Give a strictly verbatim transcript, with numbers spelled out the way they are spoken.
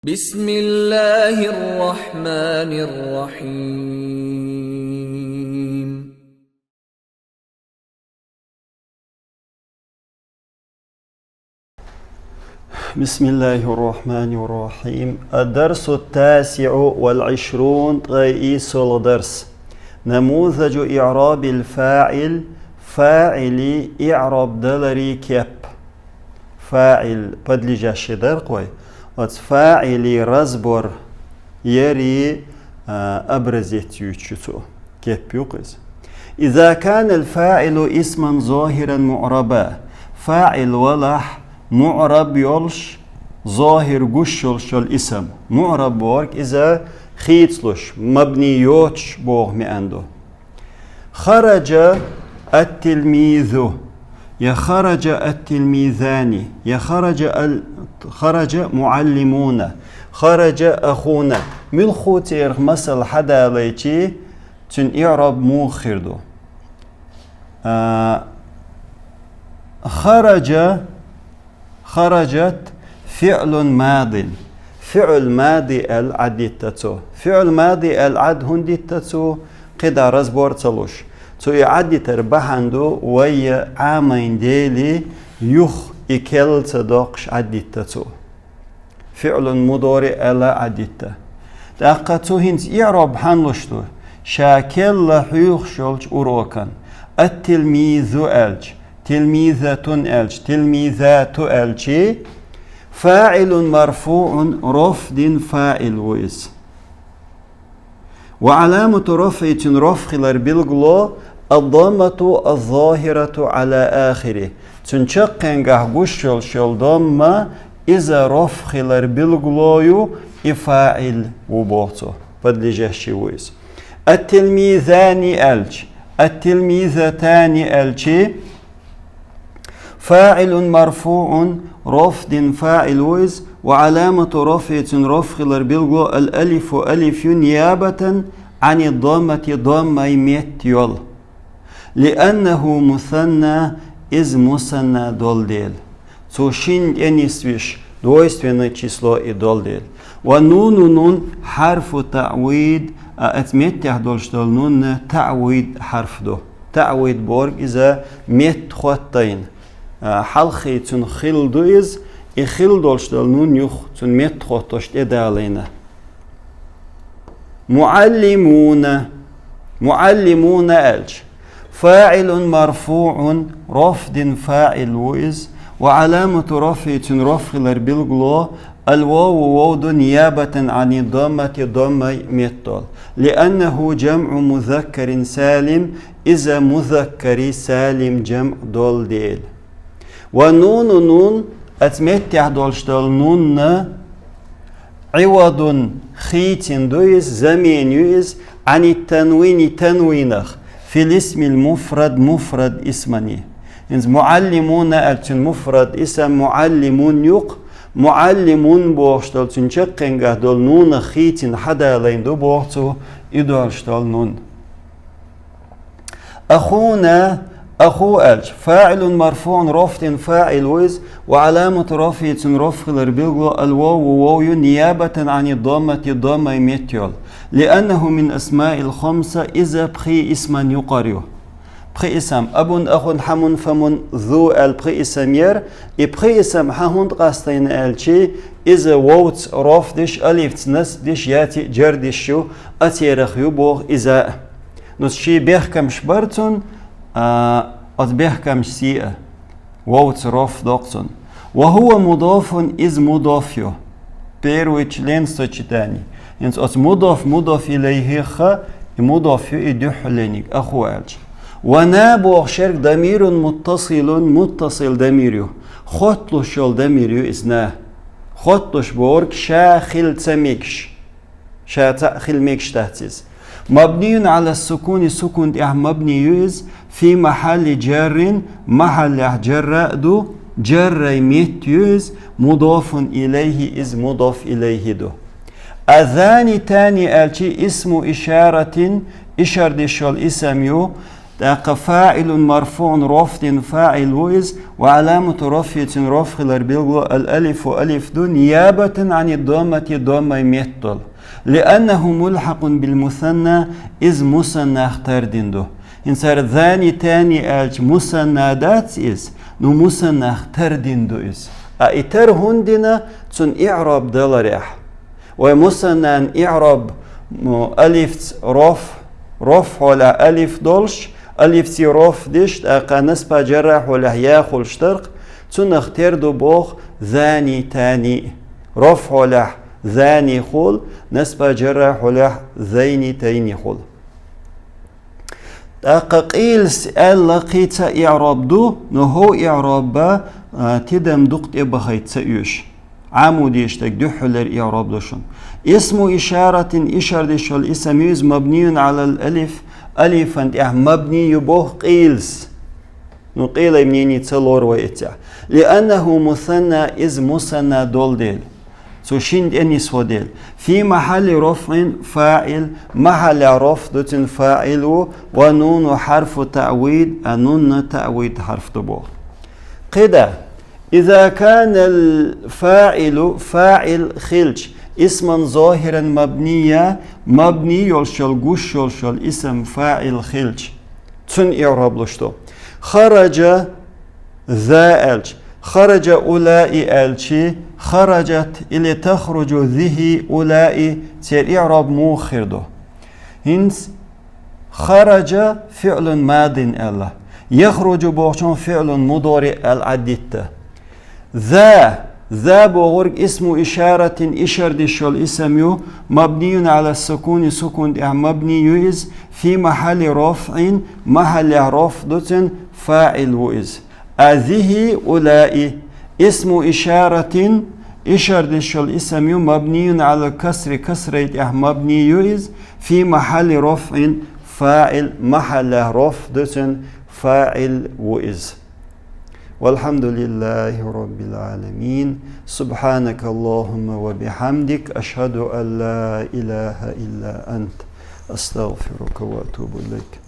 بسم الله الرحمن الرحيم. بسم الله الرحمن الرحيم. الدرس التاسع والعشرون، ткъе ийс долу дарс. نموذج إعراب الفاعل, фаӀили иӀраб даларан кеп. ФаӀил, подлежащий дара-кх вай. Оцу фаӀилан разбор яран, а, образец юьйцуш ю цо. Кеп ю-кх иза. إذا كان الفاعل اسما ظاهرا معربا. ФаӀил валахь муӀраб йолуш, зохир гуш йолуш йолу исам. МуӀраб бохург иза хийцалуш, мабни йоцуш боху маьӀна ду. خرج التلميذ, я خرج التلميذان, я خرج ال-, خرج معلمون, خرج أخونا. Муьлхха церах масал хьадалайчи, цуьнан иӀраб муха хир ду? А, خرج, خرجت فعل ماض. ФиӀл мади аьлла Ӏаддитта цо. ФиӀл мади аьлла Ӏад хӀунда дитта цо? КхидӀа разбор ца луш. Цо и Ӏаддитар бахьана ду, вай Ӏамийна дели, юха и керла ца доккхуш Ӏаддитта цо. ФиӀлун мудори аьлла Ӏаддитта. ТӀаккха цо хӀинца иӀраб хьанна луш ду? Ша керла хьоьхуш йолчу урокан. Ат-тилмизу аьлча, тилмизатун аьлча, тилмизату аьлчи, фаӀилун марфуӀун, роф дина фаӀил ву иза. Ва Ӏаламату рафӀи, цуьнан роф хилар билгало, ад-даммату аз-зохирату Ӏала ахири. Цуьнан чаккхенгахь гуш йолуш йолу дамма, иза роф хилар билгало ю, и фаӀил ву боху цо. Подлежащий ву иза. Ат-тилмизани аьлча, ат-тилмизатани аьлчи, фаӀилун марфуӀун, роф дина фаӀил ву иза, ва Ӏаламату рафӀи, цуьнан роф хилар билгало, ал-алифу, алиф ю, ниябатан Ӏани-д-даммати, даммай метта йолу. Лианнаху мусанна, иза мусанна долу дела. Цо шинна тӀе нисвеш, двойственное число и долу дела. Ва нуну, нун, хьарфу таӀвид, а оцу меттехь долуш долу нунна таӀвид хьарф ду. ТаӀвид бохург иза метта хӀоттайна. А, хьалххе цуьнан хилла ду иза, и хилла долуш долу нун юха цуьнан метта хӀоттош тӀедалийна. Муаллимуна. Муаллимуна аьлча, фаӀилун марфуӀун, роф дина фаӀил ву иза, ва Ӏаламату рафӀи, цуьнан роф хилар билгало, ал-вову, вов ду, ниябатан Ӏани-д-даммати, даммай метта долу. Лианнаху жамӀу музаккарин салим, иза музаккари салим жамӀ долу дела. Ва нуну, нун, оцу меттехь долуш долу нунна, Ӏивадун, хийцина ду иза, замена ю иза, Ӏани-т-танвини, танвинах, фил исмил муфрад, муфрад исмани. ХӀинца муаллимуна аьлча, цуьнан муфрад исам муаллимун ю-кх, муаллимун бохуш долу цуьнан чаккхенгахь долу нунах хийцина хьадалийна ду боху цо, и долуш долу нун. Ахуна, аху аьлча, фаӀилун марфуӀун, роф дина фаӀил ву иза, ва Ӏаламату рафӀи, цуьнан роф хилар билгало, ал-вову, вов ю, ниябатан Ӏани-д-даммати, даммай метта йолу. Лианнаху мин асмаил хамса, иза пхи исман юкъара ю. Пхи исам, абун, ахун, хьамун, фамун, зу аьлла пхи исам яра, и пхи исам хьан хӀунда къастийна аьлчи, иза вовца роф деш, алифца насб деш, яци жар деш ю, а церах ю боху иза. Ну, ши бехкамаш бара цунна, а, оцу бехкамашца а вовца роф доккху цунна. Ва хӀува мудофун, иза мудоф ю. Первый член сочетаний. ХӀинца оцу мудоф, мудоф илайхиха, и мудоф ю, и дуьххьалениг, аху аьлча. Ва на боху шерг дамирун муттасилун, муттасил дамир ю. Хотталуш йолу дамир ю иза на. Хотталуш бохург ша хила ца мегаш. Ша цхьаъ хила мегаш дац иза. Мабниюн Ӏала сукуни, сукун тӀехь мабни ю иза, фи махьалли жаррин, махьаллехь жарра а ду, жаррай метта ю иза, мудофун илайхи, иза мудоф илайхи ду. Азани тани аьлчи исму ишаратин, ишар деш йолу исам ю, ТӀаккха فاعل مرفوع рофӀ дина фаӀил ву из, وعلامة رفعه цун рофӀ хилар билгало الألف алиф ду, نيابة عن الضمة доммай меттадолаш. لأنه ملحق بالمثنى из мусаннах тардина ду. ХӀинца ثاني ثاني аьлча мусанна дац из, ну мусаннах тардина ду из. А и тара хӀунда дина, цун иӀраб даларехь. Вай мусаннан иӀраб, м, алифца рофӀ, рофӀ хьолехь алиф долаш, алифца рофӀ деш, тӀаккха насба жарра хьолехь я хулаш дар-кх, цунах тера ду боху ثاني ثاني. РофӀ хьолехь ثاني хул, насба жарра хьолехь ثين ثين хул. ТӀаккха къилас аьлла кхин цхьа иӀраб ду, но хӀокху иӀрабах, а, тидам дукха тӀебахийта ца оьшу. Ӏамо дезаш дерг дуьххьарлера иӀраб ду шуна. اسم إشارة ишар деш йолу исам ю иза مبني على الألف алифан тӀехь мабни ю боху къилас. Ну, къилан мнени ца лору вай эццехь. لأنه مثنى иза мусанна долу дела. Цу шина тӀе нисво дела. في محل رفع فاعل, махьаллехь рофӀ ду цун фаӀил ву, ва нуну хьарфу таъвид, а нунна таъвид хьарф ду боху. КхидӀа, إذا كان الفاعل фаӀил хилча, اسما ظاهرا مبنيا мабни йолуш йолу, гуш йолуш йолу исам фаӀил хилча, цун иӀраб луш ду. خرج ذا аьлча, خرج أولئك аьлча, خرجت или تخرج ذه أولئك, церан иӀраб муха хир ду? ХӀинца خرج فعل ماض аьлла. يخرج бохучун فعل مضارع аьлла Ӏадитта. ذا, ذا бохург اسم إشارة ишар деш йолу исам ю, مبني على السكون сукун тӀехь мабни ю иза, في محل رفع махьаллехь рофӀ ду цун, фаӀил ву иза. А ذه أولئك اسم إشارة ишар деш йолу исам ю, مبني على الكسر касрай тӀехь мабни ю иза, في محل رفع فاعل махьаллехь рофӀ ду цун, фаӀил ву иза. والحمد لله رب العالمين. سبحانك اللهم وبحمدك. أشهد أن لا إله إلا أنت. أستغفرك وأتوب إليك.